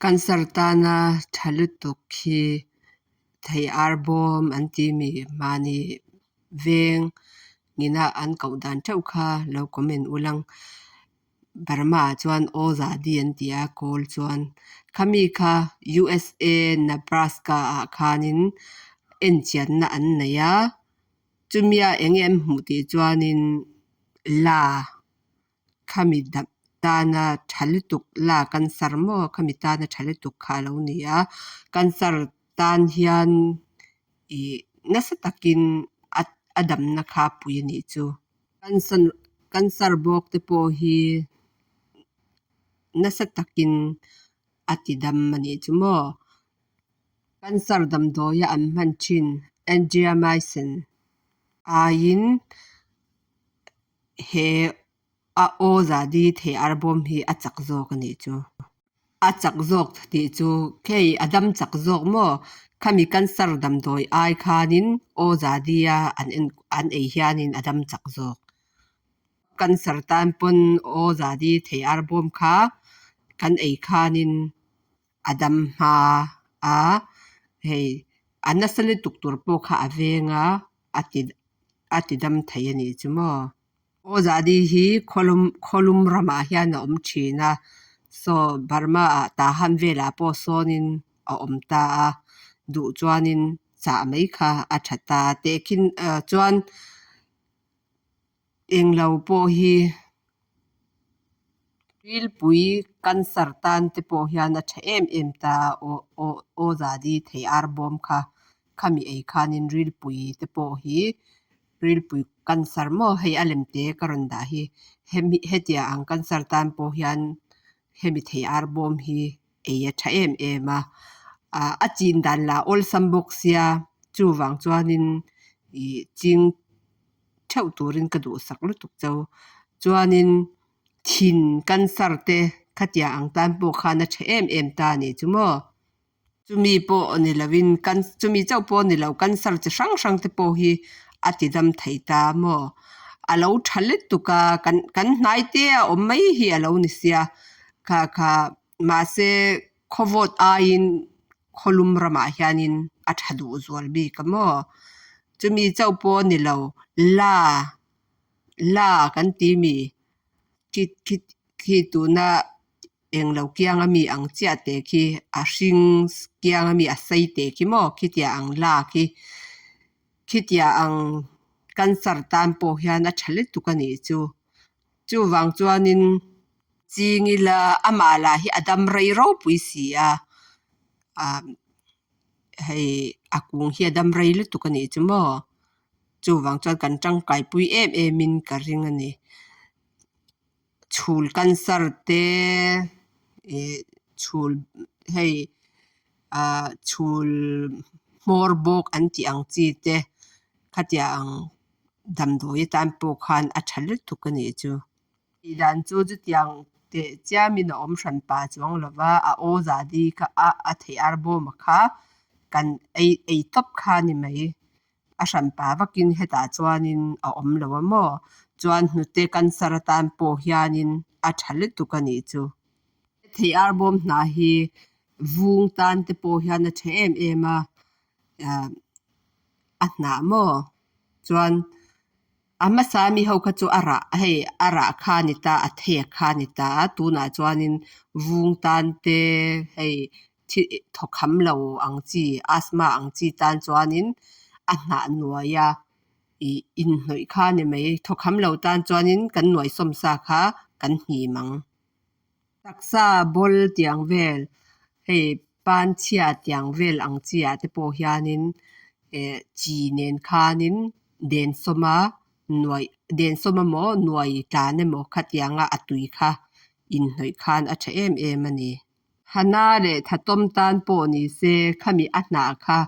Cancer tana tha lutuk hi thei ar bawm an ti mi mahni veng ina an koh dan theuh kha lo comment ulang Burma ah chuan Ozadi an ti a kawl chuan khami kha USA Nebraska ah khanin enchianna an nei a chumia eng nge an hmuh tih chuanin la khami dam tana tha lutuk la cancer maw khami tana tha lutuk kha alo ni a cancer tan hian ih nasa takin a a damna kha a pui anih chu cancer bawk te pawh hi nasa takin a ti dam anih chu maw cancer damdawi a an hman thin Adriamycin aiin he a aw zadi thei arbawm hi a chak zawk anih chu. A chak zawk tih chu hei a dam chak zawk maw khami cancer damdawi ai khanin aw zadi a an en an ei hianin a dam chak zawk. Cancer tan pawn aw zadi thei arbawm kha kan ei khanin a dam hma a hei a nasa lutuk tur pawh kha a veng a a ti a ti dam thei anih chu maw. Aw zadi hi khawlum khawlum ramah hian a awm thin a saw Burma ah Tahan velah pawh sawnin a awm ta a duh chuanin chah mai kha a tha ta tehkhin ah chuan englo pawh hi rilpui cancer tan te pawh hian a tha em em ta a aw aw aw zadi thei arbawm kha khami ei khanin rilpui te pawh hi rilpui cancer maw hei a lem te ka rawn dah hi hemi hetiang ang cancer tan pawh hian hemi thei arbawm hi ei a tha em em a ah a chin dan lah awlsam bawk sia chuvang chuanin ih ching theuh turin ka duhsak lutuk chau chuanin thin cancer te khatiang ang tan pawh khan a tha em em ta a nih chu maw. Chumi pawh ni lovin can chumi chauh pawh ni lo cancer chi hrang hrang te pawh hi a ti dam thei ta maw a lo tha lutuk a kan kan hnai te a awm mai hi a lo ni sia kha kha mahse khawvawt aiin khawlum ramah hianin a tha duh zual bik a maw chumi chauh pawh ni lo la la kan ti mi khi khi khi tuna englo kiang ami ang chiah te khi a hring kiang ami a sei te khi maw khitiang ang la khi khitiang ang cancer tan pawh hian a tha lutuk a nih chu chuvang chuanin ching ila amah lah hi a dam rei ropui si a ah hei a kung hi a dam rei lutuk a nih chu maw chuvang chuan kan tangkaipui em em in ka ring a ni. Chhul cancer te ih chhul hei ah chhul hmawr bawk an tih ang chi te khatiang ang damdawi atan pawh khan a tha lutuk a nih chu. Tih dan chu chutiang teh chiamin a awm hran pah chuang lo va a aw zadi kha a a thei arbawm a kha kan ei ei tawp kha a ni mai. A hranpa vakin hetah chuanin a awm lo a maw? Chuan hnute cancer atan pawh hianin a tha lutuk a nih chu. Thei arbawm hnah hi vung tan te pawh hian a tha em em a, ah a hnah maw? Chuan a hmasa ami ho kha chu a rah hei a rah kha a ni ta a thei a kha a ni ta a tunah chuanin vung tan te hei thi thawkham lo ang chi asthma ang chi tan chuanin a hnah nuai a ih inhnawih kha a ni mai thawkham lo tan chuanin kan nuai sawm sa kha kan hnim ang. Taksa bawl tiang vel hei panchhia tiang vel ang chi ah te pawh hianin eh chi nen khanin densawm a nuai densawm emaw nuai tlan emaw khatianga a tui kha inhnawih khan a tha em em a ni. Hana leh thatawm tan pawh ni se khami a hnah kha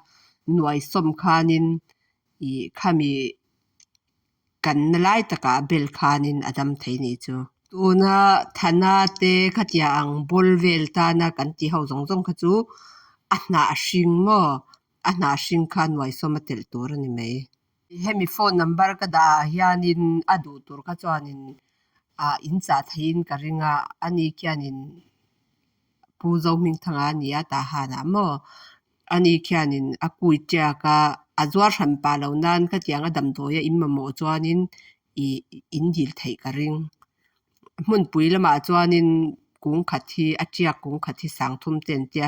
nuai sawm khanin ih khami kanna lai takah bel khanin a dam thei nih chu. Tuna thana te khatia ang bawl vel tana kan tih ho zawng zawng kha chu a hnah hring maw a hnah hring kha nuai sawm a telh tur a ni mai. Hemi phone number ka dah ah hianin a duh tur kha chuanin ah in chah theihin ka ring a, ani khianin. Pu Zohmingthanga a ni a Tahan ah maw ani khianin a kui tiak a a zuar hran pah loh nan khatiang a damdawi a in mamawh chuanin ih in dil theih ka ring hmunpui lamah chuanin kung khat hi a tiak kung khat hi sangthum te an tia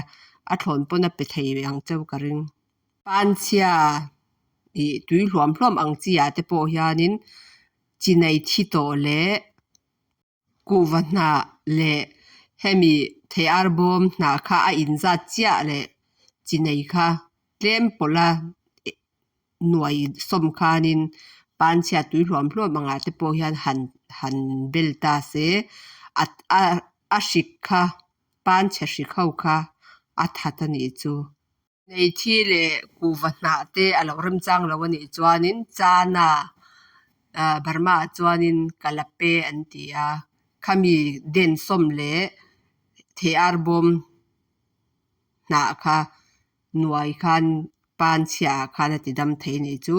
a thlawn pawn a pe thei ang cheu ka ring. Panchhia ih tui hluam hluam ang chi ah te pawh hianin chi nei thi tawh leh kuhva hnah leh hemi thei ar bawm hnah kha a inzat chiah leh chi nei kha tlem pawlh a nuai sawm khanin panchhia tui hluam hluam angah te pawh hian han han bel ta se a a hrik kha panchhe hrik ho kha a that a nih chu. Nei thi leh kuhva hnah te a lo remchang lo a nih chuanin chana ah Burma ah chuanin kalape an ti a khami densawm leh thei ar bawm hnah kha nuai khan panchhia ah khan a ti dam thei a nih chu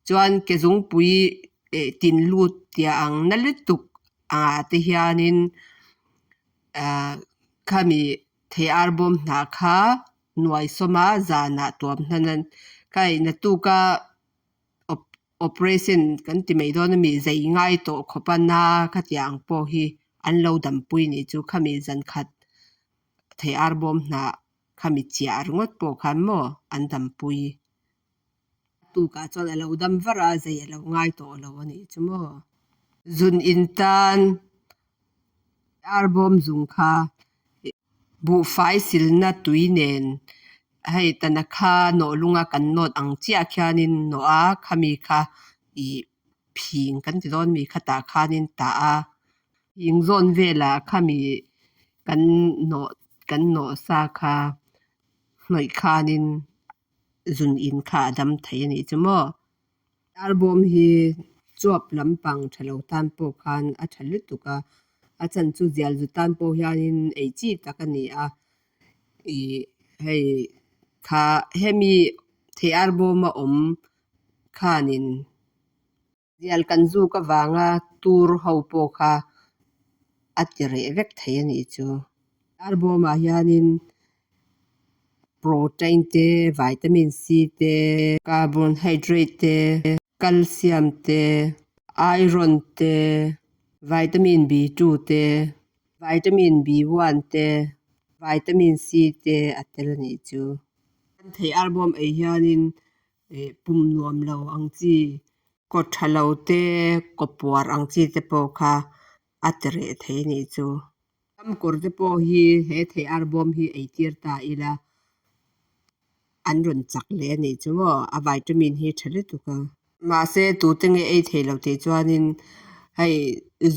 chuan ke zungpui eh tin lut tia ang na lutuk angah te hianin ah khami thei ar bawm hnah kha nuai sawm a zanah tuam hnan a kha naktuk a operation kan ti mai dawn ami zei ngai tawh khawp a na khatiang ang pawh hi an lo dampui anih chu khami zan khat thei ar bawm hnah khami chiah ringawt pawh khan maw an dampui tukah chuan a lo dam var a zei a lo ngai tawh lo anih chu maw zun in tan ar bawm zung kha buhfai silna tui nen hei tanakha nawh lunga kan nawt ang chiah khianin nawh a khami kha ih phing kan ti dawn mi khatah khanin tah a phing zawn velah khami kan nawh kan nawh sa kha hnawih khanin zun in kha a dam thei a nih chu maw. Ar bawm hi chuap lampang tha lo tan pawh khan a tha lutuk a a chan chu zial zu tan pawh hianin ei chi tak a ni a ih hei kha hemi thei ar bawm a awm khanin zial kan zuk avanga tur ho pawh kha a ti reh vek thei a nih chu. Ar bawmah hianin protein te vitamin C te carbohydrate te calcium te iron te vitamin B2 te vitamin B1 te vitamin C te a tel a nih chu. Thei ar bawm ei hianin ih pum nuam lo ang chi kaw tha lo te kaw puar ang chi te pawh kha a ti reh thei a nih chu. Ramkawr te pawh hi he thei ar bawm hi ei tir ta ila an rawn chak leh a nih chu maw a vitamin hi tha lutuk a. Mahse tute nge ei thei lo tih chuanin hei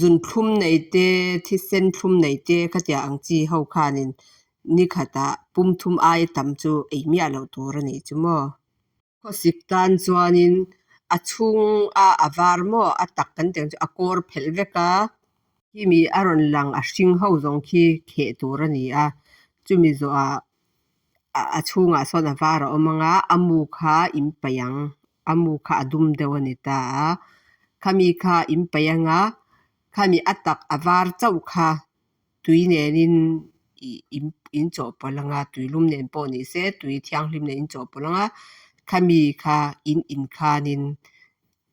zunthlum nei te thisen thlum nei te khatiang ang chi ho khanin nikhatah pum thum aia tam chu ei miah loh tur a nih chu maw. Khawsik tan chuanin a chhung a a var maw a tak kan tih ang chu a kawr phelh vek a khimi a rawn lang a hring ho zawng khi kheh tur a ni a chumi zawhah a chhungah sawn a var a awm ang a a mu kha in paih ang a mu kha a dum deuh a ni ta a khami kha in paih ang a khami a tak a var chauh kha tui nenin ih in chawhpawlh ang a tuilum nen pawh ni se tui thianghlim nen in chawhpawlh ang a khami kha in in khanin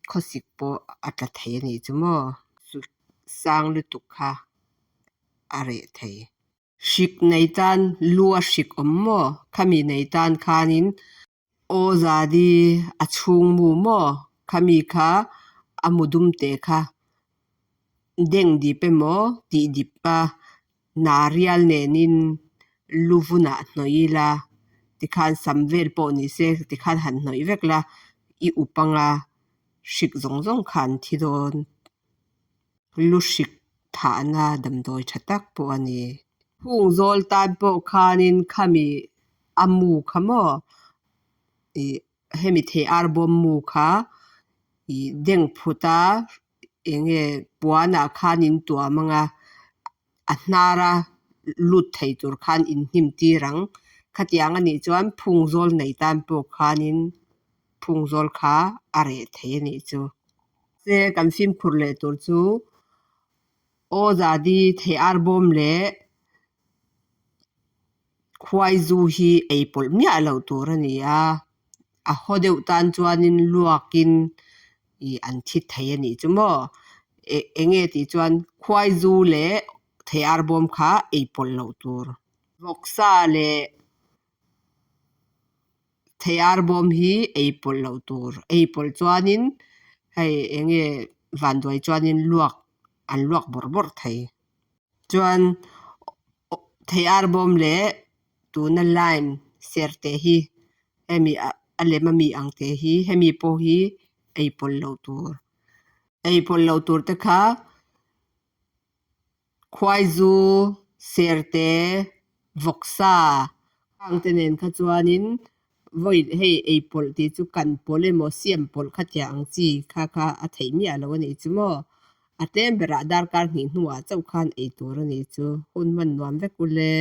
khawsik pawh a tla thei a nih chu maw sang lutuk kha a reh thei. Hrik nei tan lu a hrik awm maw khami nei tan khanin aw zadi a chhung mu maw khami kha a mu dum te kha deng dip emaw tih dip a narial nenin lu vunah hnawih ila tikhan sam vel pawh ni se tikhan han hnawih vek la i up anga hrik zawng zawng kha an thi dawn. Lu hrik thahna damdawi tha tak pawh a ni. Hung zawl tan pawh khanin khami a mu kha maw ih hemi thei ar bawm mu kha ih deng phut a eng nge puanah khan in tuam anga a hnara lut thei tur khan in hnim tir ang. Khatiang anih chuan phung zawl nei tan pawh khanin phung zawl kha a reh thei anih chu. Se kan fimkhur leh tur chu aw zadi thei ar bawm leh. Khuaizu hi ei pawlh miah loh tur a ni a, a haw deuh tan chuanin luakin ih an thi thei a nih chu maw. Enge tih chuan khuaizu leh thei arbawm kha ei pawlh loh tur. Vawksa leh thei arbawm hi ei pawlh loh tur. Ei pawlh chuanin hei enge vanduai chuanin luak an luak bawrh bawrh thei. Chuan thei arbawm leh tuna lime serte hi hemi a lem ami ang te hi hemi pawh hi ei pawlh loh tur. Ei pawlh loh tur te kha khuaizu, serte, vawksa khang te nen kha chuanin vawi hei ei pawlh tih chu kan pawlh emaw siam pawlh khatiang ang chi kha kha a theih miah loh a nih chu maw. A tlem berah darkar hnih hnuah chauh khan ei tur a nih chu. Hun hman nuam vek ule.